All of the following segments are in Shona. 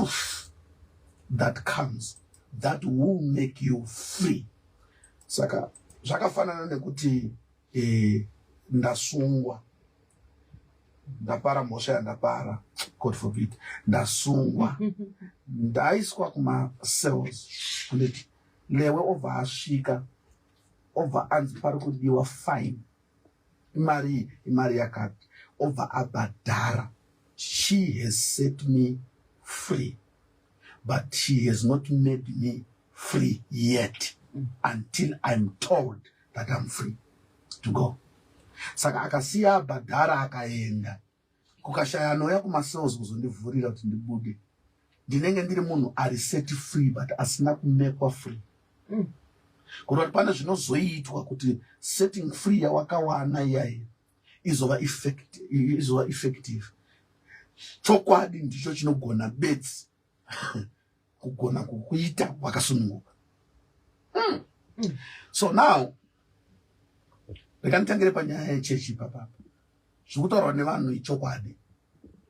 truth that comes that will make you free. Saka zvakafanana nekuti ndasungwa, ndapara mhosva yandapara, God forbid, ndasungwa, ndaiswa kumacells. Kunditi lewe obva asvika, obva anzi pari kudiwa fine, imari iyi, imari yakati, obva abhadhara. She has set me free, but she has not made me free yet until I'm told that I'm free to go. Saka akasiya abhadhara, akaenda, kukashaya anouya kumacells kuzondivhurira kuti ndibude, ndinenge ndiri munhu ari set free but asina kumekwa free. Kureva kuti pane zvinozoitwa kuti setting free yawakawana iyayi izova effective. Chokwadi ndicho chinogona bedzi kugona kukuita wakasununguka. So now rega nditangire panyaya yechechi ipapapa. Zviri kutaurwa nevanhu ichokwadi,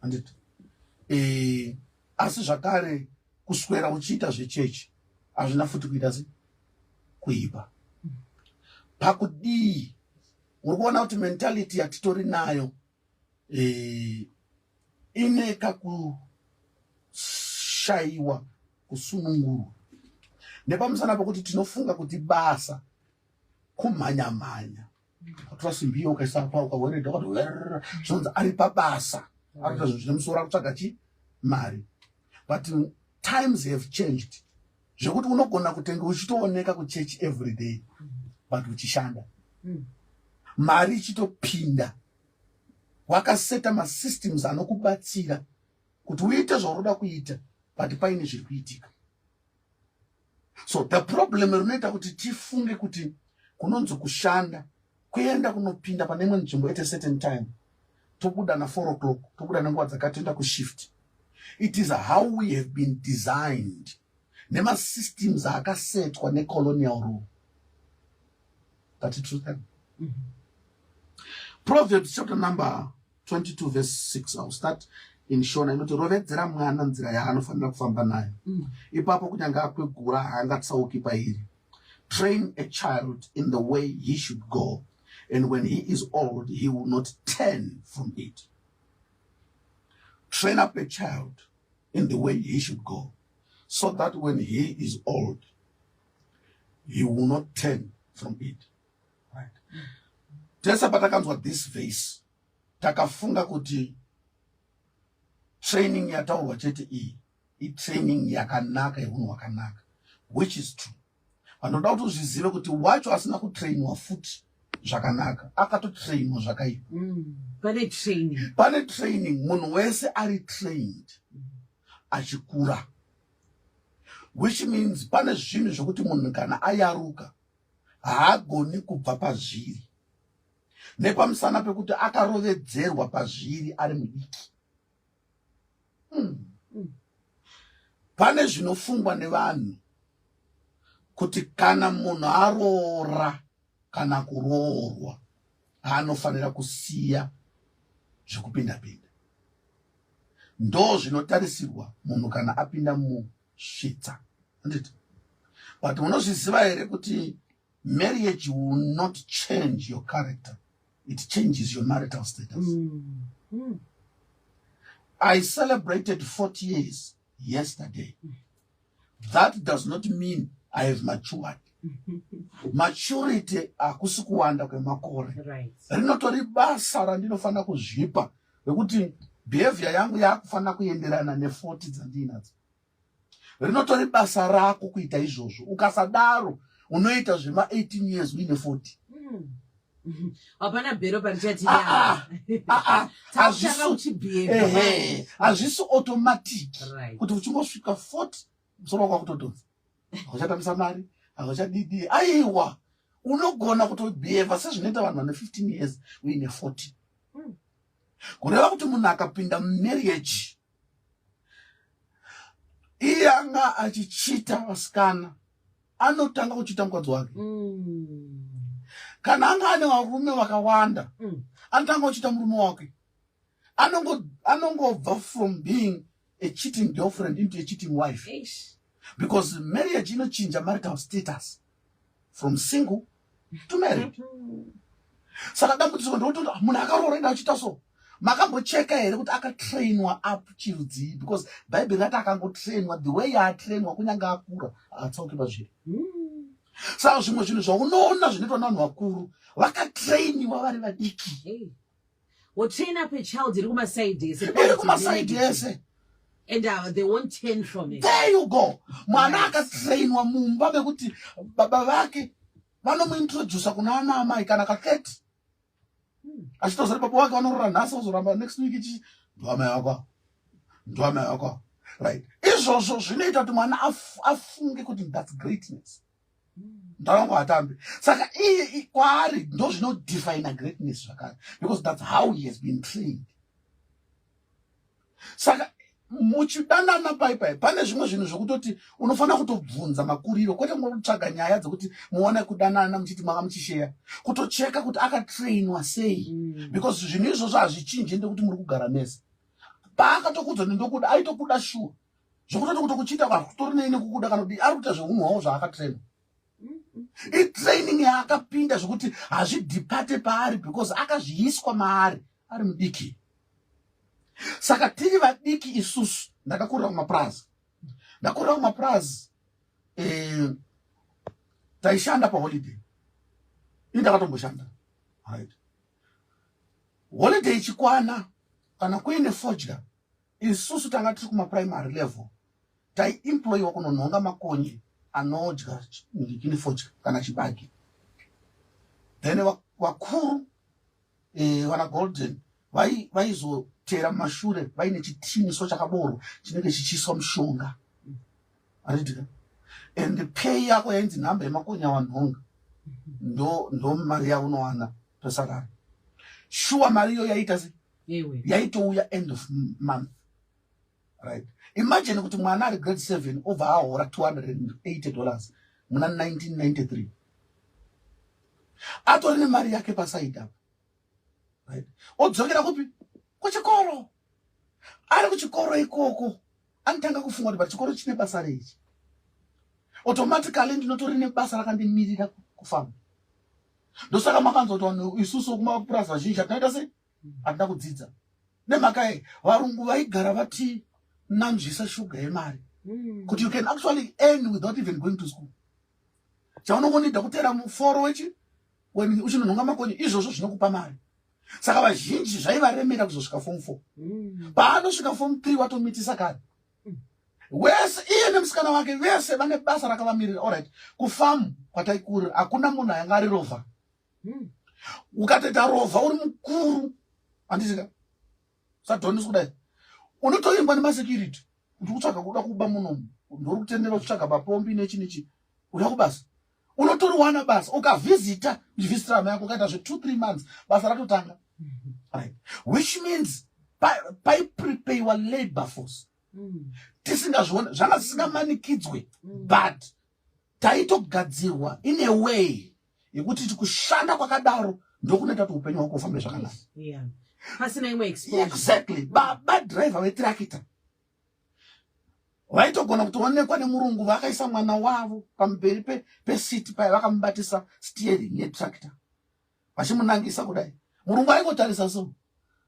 handiti? Asi zvakare kuswera uchiita zvechechi hazvina futi kuita se kuipa. Pakudii? Uri kuona kuti mentality yatitori nayo ine kakushayiwa kusunungurwa nepamusana pokuti tinofunga kuti basa kumhanya-mhanya, ukatora simbi iyo ukaisa pa, ukaweredha, ukati zvinonzi ari pabasa, arikuita zvinhu zvine musoro, akutsvaga chi mari. But times have changed zvekuti unogona kutenge uchitooneka kuchechi every day but uchishanda, mari ichitopinda, wakaseta masystems anokubatsira kuti uite zvaunoda kuita, but paine zviri kuitika. So the problem rinoita kuti tifunge kuti kunonzi kushanda kuenda kunopinda pane imwe nzvimbo at a certain time, tobuda na4 o'clock, tobuda nenguva dzakati, toenda kushift. It is how we have been designed nemasystems akasetwa necolonial rule. That truth. Proverbs chapter number 22 verse 6, I'll start in Shona, inoti, "Rovedzera mwana nzira yaanofanira kufamba nayo, ipapo kunyange akwegura haangatsauki pairi. Train a child in the way he should go, and when he is old he will not turn from it." Train up a child in the way he should go so that when he is old he will not turn from it, right? Tese patakanzwa this verse takafunga kuti training yataurwa chete iyi itraining yakanaka, yeunhu hwakanaka, which is true. Vanoda kuti uzvizive kuti wacho asina kutrainwa futi zvakanaka akatotrainwa zvakaipa. Pane training. Pane training. Munhu wese ari trained achikura, which means pane zvinhu zvokuti munhu kana ayaruka haagoni kubva pazviri nepamusana pekuti akarovedzerwa pazviri ari mudiki. Pane zvinofungwa nevanhu kuti kana munhu aroora kana kuroorwa anofanira kusiya zvekupinda-pinda. Ndo zvinotarisirwa munhu kana apinda musvitsa, handiti? But munozviziva here kuti marriage will not change your character? It changes your marital status. I celebrated 40 years yesterday. That does not mean I have matured. Maturity hakusi kuwanda kwemakore. Rinotori basa randinofanira kuzvipa rekuti behavior yangu yakufanira kuenderana ne40 dzandiinadzo. Rinotori basa rako kuita izvozvo. Ukasadaro unoita zvema18 years uine 40. Hapana bhero parichati. Ah, ah, ah, Takutanga uchibehave. Ehe, hazvisi automatic kuti uchingosvika 40 musoro wako wakutodhonza, hauchatambisa mari, hauchadidi. Aiwa, unogona kutobehava sezvinoita vanhu vane 15 years uine 40. Kureva kuti munhu akapinda mumarriage, iye anga achichita vasikana, anotanga kuchita mukadzi wake. Kana anga ane varume vakawanda, anotanga kuchita murume wake. Anongobva from being a cheating girlfriend into a cheating wife. Eish. Because marriage inochinja marital status from single to married. Saka dambudziko ndekuti munhu akaroora enda achiita so, makambocheka here kuti akatrainwa up chirudzii? Because Bhaibheri rati akangotrainwa the way yaatrainwa, kunyange akura haatsauki pazviri. Saka zvimwe zvinhu zvaunoona zvinoitwa nevanhu vakuru, vakatrainiwa vari vadiki. Hey. Wotrain up a child iri kumasaidi ese. Iri kumasaidi ese. And they won't turn from it. There you go. Mwana akatrainwa mumba mekuti baba vake vanomuintrodusa kuna ana amai kana ka30, achitozori baba wake vanorora nhasi, ozoramba next week, ichi ndoamai vako, ndoamai vako, right? Izvozvo zvinoita kuti mwana afunge kuti that's greatness, ndavangu hatambi. Saka iye kwaari ndo zvinodefina greatness zvakare, because that's how he has been trained. Saka muchidanana pai pai pane zvimwe zvinhu zvekutoti unofanira kutobvunza makuriro, kwete ngotsvaga nyaya dzekuti muone kudanana muchiti manga muchisheya, kutocheka kuti akatrainwa sei, because zvinhu izvozvo hazvichinji ndekuti muri kugara mese. Paakatokudza kuti ndokuda, aitokuda shuwa, zvekutoti kuti kuchiita kutori nei nekukuda kana kuti ari kuita zveunhu hwavo zvaakatrainwa. Itraining yaakapinda zvekuti hazvidhipate paari because akazviiswa maari ari mudiki. Saka tiri vadiki isusu, ndakakurira kumapurazi, ndakurira kumapurazi, taishanda paholiday. Ini ndakatomboshanda, right? Holiday ichikwana, kana kuine fodya, isusu tanga tiri kumaprimary level, taiemployiwa kunonhonga makonye anodya ndikini fodya kana chibage. Then vakuru, vana Golden, vaizotera mumashure vaine chitiniso chakaborwa chinenge chichiiswa mushonga, aritika. And pay yako yainzi nhamba yemakonye awanhonga ndo mari yaunowana pesalary. Shuwa mari iyo yaita se Ewe. Yaitouya end of month, right? Imagine kuti mwana ari grade 7 obva ahora $280 muna 1993, atori nemari yake pasaidi apa, right? Odzokera kupi? Kuchikoro. Ari kuchikoro ikoko anotanga kufunga kuti pachikoro chine basa reichi, automatically ndinotori nebasa rakandimirira kufamba. Ndosaka makanzwa kuti vanhu isusu kumapurazi vazhinji hatinaita sei, hatina kudzidza. Nemhaka yei? Varungu vaigara vati nanzvisa shuga yemari, kuti you can actually earn without even going to school. Chaunongonida kutera muforo wechi when uchinonhonga makonye, izvozvo zvinokupa mari. Saka vazhinji zvaivaremera kuzosvika form 4. Paanosvika form 3 watomitisa kare wese, iye nemusikana wake vese vane basa rakavamirira. Alright, kufamu kwataikurira hakuna munhu ainge ari rovha. Ukatoita rovha uri mukuru, handisika sadhonisi kudai, unotoimbwa nemasecurity kuti kutsvaga kuda kuba munomu, ndori kutendera uchitsvaga mapombi nechi nechi. Uya kubasa, unotoriwana basa. Ukavhizita, uchivhizitira hama yako, ukaita zve2 3 months, basa ratotanga, right? Which means paiprepaiwa labor force. Tisingazviona, zvanga zvisingamanikidzwe, but taitogadzirwa in a way yekuti kushanda kwakadaro ndokunoita kuti upenyu hwako ufambe zvakanaka. Yeah. Pasina imwe exposure. Exactly. Baba driver vetrakita vaitogona kutoonekwa nemurungu vakaisa mwana wavo pamberi pesiti paya, vakamubatisa steering yetractor, vachimunangisa kudai. Murungu aingotarisa so,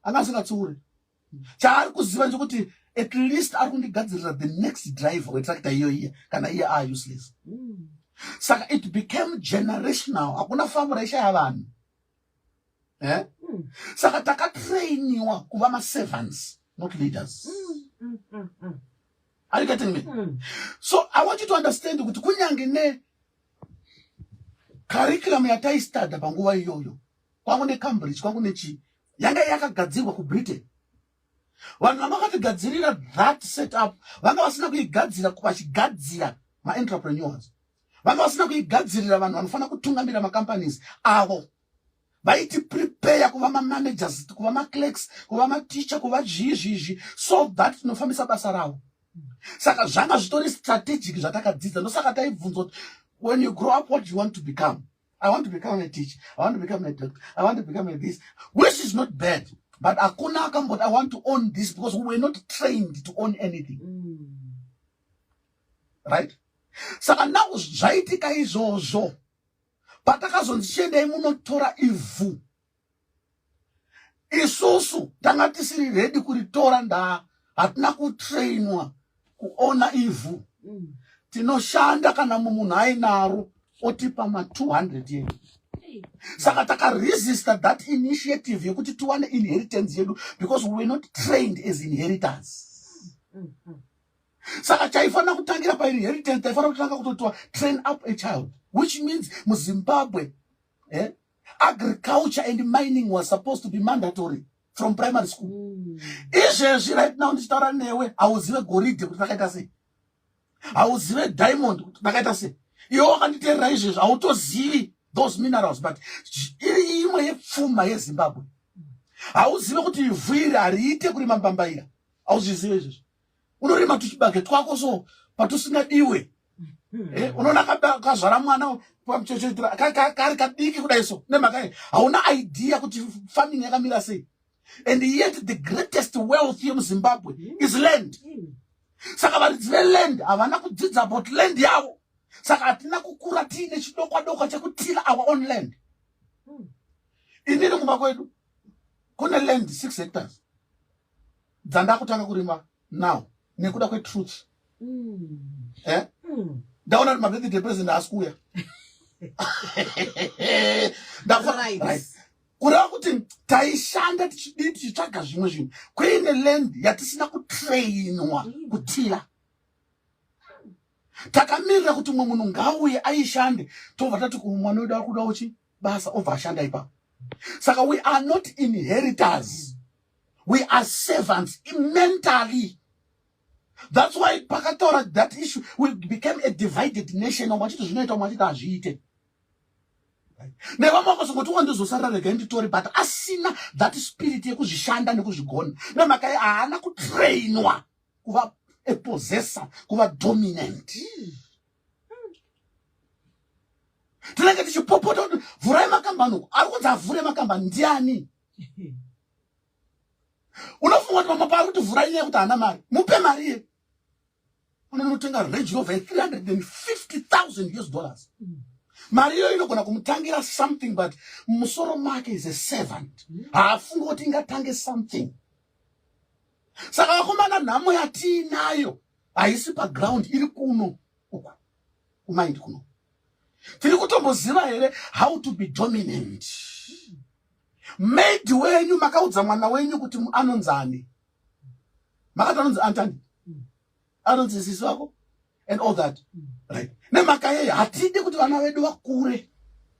anga asingatsiure. Chaari kuziva ndechekuti at least ari kundigadzirira the next driver wetractor iyo iya kana iye a useless. Saka it became generational. Hakuna famu raishaya vanhu, eh? Saka takatrainiwa kuva maservants, not leaders. Are you getting me? Mm. So I want you to understand kuti kunyange ne curriculum yataistada panguva iyoyo, kwangu neCambridge, kwangu nechii, yanga yakagadzirwa kuBritain. Vanhu vanga vakatigadzirira that setup vanga vasina kuigadzira vachigadzira maentrepreneurs, vanga vasina kuigadzirira vanhu vanofanira kutungamira macompanies avo. Vaiti prepare kuva mamanagers, kuva maclerks, kuva maticha, kuva zvii zvizvi, so that tinofambisa basa ravo. Saka zvanga zvitori strategic zvatakadzidza. Ndosaka taibvunzwa kuti, "When you grow up, what do you want to become?" "I want to become a teacher. I want to become a doctor. I want to become a this," which is not bad. But hakuna akamboti, "I want to own this," because we were not trained to own anything. Right? Saka now zvaitika izvozvo, patakazonzi chiendai munotora ivhu, isusu tanga tisiri ready kuritora. Ndaa hatina kutrainwa kuona ivhu. Tinoshanda kana munhu ainaro otipa ma200 yedu. Saka takaresista that initiative yekuti tiwane inheritance yedu because we were not trained as inheritors. Saka chaifanira kutangira painheritance, taifanira kutanga kutotiwa train up a child, which means muZimbabwe, agriculture and mining was supposed to be mandatory from primary school. Izvezvi right now ndichitaura newe, hauzive goridhe kuti rakaita sei, hauzive diamond kuti rakaita sei. Iwe wakanditeerera izvezvi hautozivi those minerals, but iri imwe yepfuma yeZimbabwe. Hauzive kuti ivhu iri hariite kurima mbambaira, hauzvizive izvezvi. Unorima tuchibage twako so patusingadiwe. Unoona kazvara mwana pamuchechetura kari kadiki kudai so, nemhaka yei? Hauna idea kuti farming yakamira sei. And yet the greatest wealth yemuZimbabwe is land. Saka varidzi veland havana kudzidza about land yavo. Saka hatina kukura tiine chidokwa dokwa chekutila our own land. Inini kumba kwedu kune land 6 hectares dzandakutanga kurima now nekuda kwetruth. Ndaona kuti mabirthday present haasi kuuya. Right. Kureva kuti taishanda tichidii, tichitsvaga zvimwe zvinhu kuine land yatisina kutrainwa kutila. Takamirira kuti mumwe munhu ngauye aishande, tobva tati kumwana wedu ari kudawo chi basa, obva ashanda ipapo. Saka we are not inheritors, we are servants mentally. That's why pakataura that issue, we became a divided nation. Vamwe vachiti zvinoita, vamwe vachiti hazviite, nevamwe vakazongoti wandizosarira, regai nditore, but asina that spirit yekuzvishanda nekuzvigona, nemhaka ye haana kutrainwa kuva a possessor, kuva dominant. Tinenge tichipopota kuti vhurai makambani uku. Ari kunzi avhure makambani ndiani? Unofunga kuti mama paari kuti vhurai nyaya yekuti haana mari? Mupe mari ye unonotenga Range Rover ye350,000 US dollars. Mari iyoyo inogona kumutangira something, but musoro make is a servant, haafungi kuti ingatange something. Saka vakomana, nhamo yatiinayo haisi paground, iri kuno uku kumind kuno. Tiri kutomboziva here how to be dominant? Maid wenyu, makaudza mwana wenyu kuti anonzani? Makati anonzi antani, anonzi sisi wako and all that, right? Nemhaka yeye hatidi kuti vana vedu vakure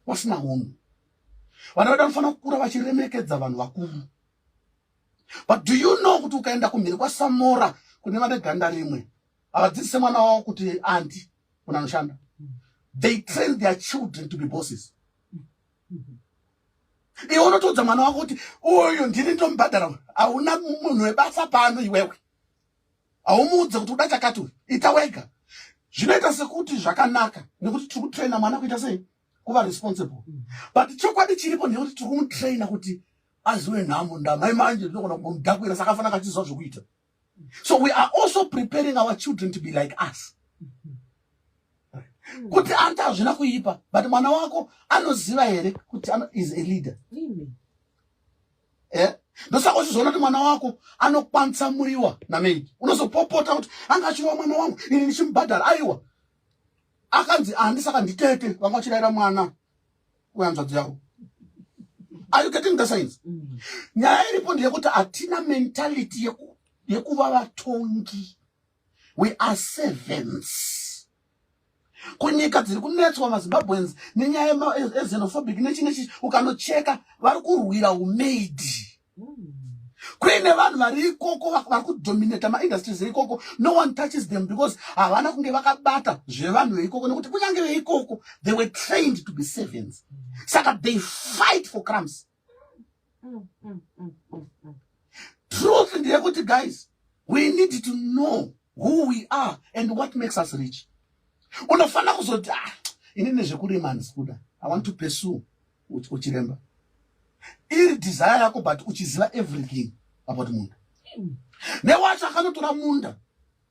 vasina unhu. Vana vedu vanofanira kukura vachiremekedza vanhu vakuru. But do you know kuti ukaenda kumhiri kwaSamora kune vane ganda rimwe, havadzidzise mwana wavo kuti aunty munhu anoshanda? They train their children to be bosses. Iwe unotoudza mwana wako kuti uyu ndini ndomubhadhara, hauna munhu webasa pano. Iwewe haumuudze kuti uda chakati uyu, ita wega. Zvinoita sekuti zvakanaka nekuti tiri kutraina mwana kuita sei? Kuva responsible. But chokwadi chiripo ndekuti tiri kumutraina kuti azive nhamo. Ndamai manje ndinogona kumbomudhakwira, saka afanira kachiziva zvokuita. So we are also preparing our children to be like us, kuti aunty hazvina kuipa. But mwana wako anoziva here kuti is a leader? Eh? Ndosaka uchizoona kuti mwana wako anokwanisa muriwa namaid, unozopopota kuti anga achirova mwana wangu ini ndichimubhadhara. Aiwa, akanzi aunty, saka nditete vanga vachirayira mwana wehanzvadzi yavo. Are you getting the signs? Nyaya iripo ndeyekuti hatina mentality yekuva vatongi. We are servants. Kunyika dziri kunetswa maZimbabweans nenyaya yexenophobic nechi nechi, ukanocheka vari kurwira umaid. Kuine vanhu vari ikoko vari kudominata maindustries eikoko. No one touches them because havana kunge vakabata zvevanhu veikoko, nekuti kunyange veikoko they were trained to be servants. Saka they fight for crumbs. Truth ndeyekuti, guys, we need to know who we are and what makes us rich. Unofanira kuzoti, "Ah, ini nezvekurima handisi kuda, I want to pursue uchiremba." Iri desire yako, but uchiziva everything about munda. Newacho akanotora munda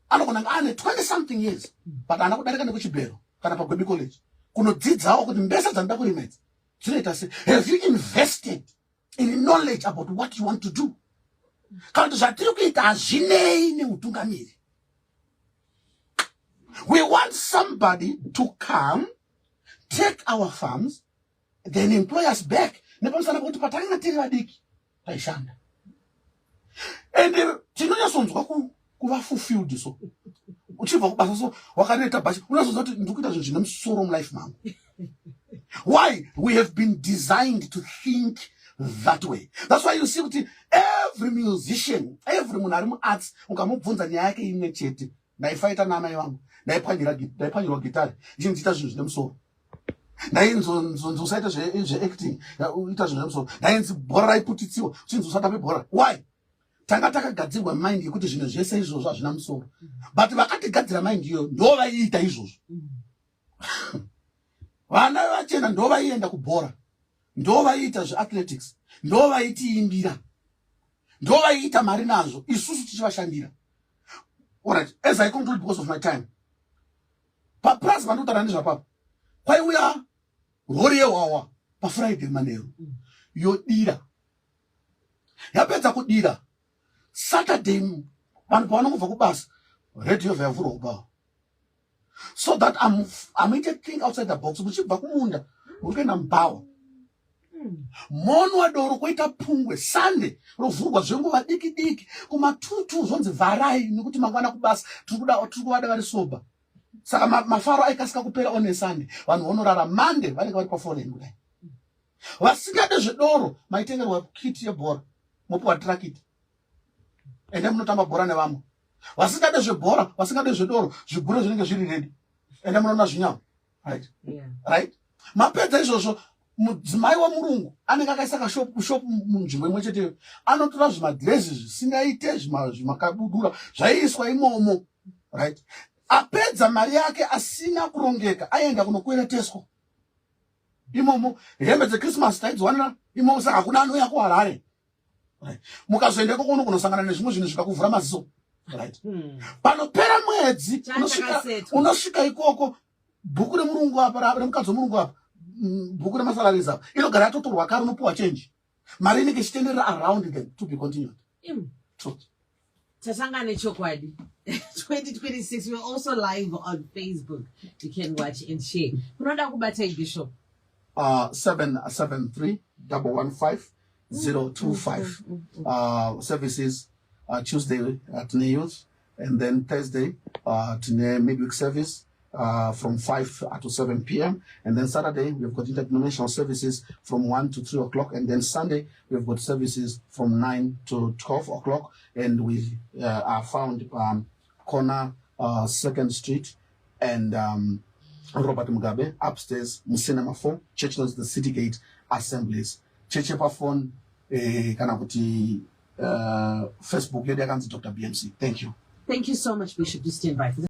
anogona kunge ane 20 something years, but haana kudarika nekuchibhero kana paGwebi College kunodzidzawo kuti mbesa dzanoda kurima idzi dzinoita sei. Have you invested in knowledge about what you want to do? Kana kuti zvatiri kuita hazvinei neutungamiri. We want somebody to come take our farms, then employ us back, nepamusana pekuti patakanga tiri vadiki taishanda. And tinonyatsonzwa kuva fulfilled. So uchibva kubasa, so wakaneta bhachi, unazonzwa kuti ndiri kuita zvinhu zvine musoro mulife mangu. Why? We have been designed to think that way. That's why you see kuti every musician, every munhu ari muarts, ukamubvunza, nyaya yake imwe chete: "Ndaifaita naamai vangu, ndaipwanyirwa gitari, ichindiita zvinhu zvine musoro. Ndainzonzi usaita zveacting, ita zvinhu zvine musoro. Ndainzi bhora raiputitsiwa, uchinzi usatambe bhora." Why? Tanga takagadzirwa mind yekuti zvinhu zvese izvozvo hazvina musoro, but vakatigadzira mind iyoyo ndo vaiita izvozvo. Vana vachena ndo vaienda kubhora, ndo vaiita zveathletics, ndo vaitiimbira, ndo vaiita mari nazvo, isusu tichivashandira. Alright, as I conclude, because of my time, papurazi pandikutaura nezvapapo, kwaiuya rori yehwahwa paFriday manheru, yodira. Yapedza kudira, Saturday vanhu pavanongobva kubasa, redhiyo yobva yavhurwa kubawa, so that amuite think outside the box. Muchibva kumunda, muri kuenda mubhawa, monwa doro, kwoita pungwe. Sunday rovhurwa zvenguva diki diki, kumatutu zvonzi vharai nekuti mangwana kubasa tiri kuvada vari sober. Saka mafaro aikasika kupera on Sunday, vanhu vonorara. Monday vanenge vari paforeign kudai. Vasingade zvedoro, maitengerwa kit yebhora, mopiwa trakiti, ende munotamba bhora nevamwe. Vasingade zvebhora, vasingade zvedoro, zvigure zvinenge zviri ready, ende munoona zvinyama, right? Yeah. Right, mapedza izvozvo, mudzimai wemurungu anenge akaisa kashopu shopu munzvimbo imwe cheteyo, anotora zvimadhirezi zvisingaite, zvimakabudura zvaiiswa imomo, right? Apedza mari yake asina kurongeka, aenda kunokwereteswa imomo. Hembe dzeChristmas taidziwanira imomo. Saka hakuna anouya kuHarare, right? Mukazoenda ikoko unogonosangana nezvimwe zvinhu zvikakuvhura maziso, right? Panopera mwedzi Chachakasetwa. unosvika ikoko, bhuku remurungu apa, remukadzi wemurungu apa, bhuku remasalaries apa, inogara yatotorwa kare, unopiwa change, mari inenge ichitenderera around them. To be continued. Truth. Tatanga nechokwadi. 2026, we're also live on Facebook. You can watch and share. Kunoda kubatai, Bishop? 773 115 025. Services, Tuesday tine youth, and then Thursday tine midweek service from 5 to 7 p.m., and then Saturday we've got interdenominational services from 1 to 3 o'clock, and then Sunday we've got services from 9 to 12 o'clock. And we are found corner Second Street and Robert Mugabe, upstairs mucinema 4, church knows the City Gate Assemblies Church. Pafone kana kuti Facebook yedu yakanzi Dr BMC. Thank you. Thank you so much, Bishop. Do stand by for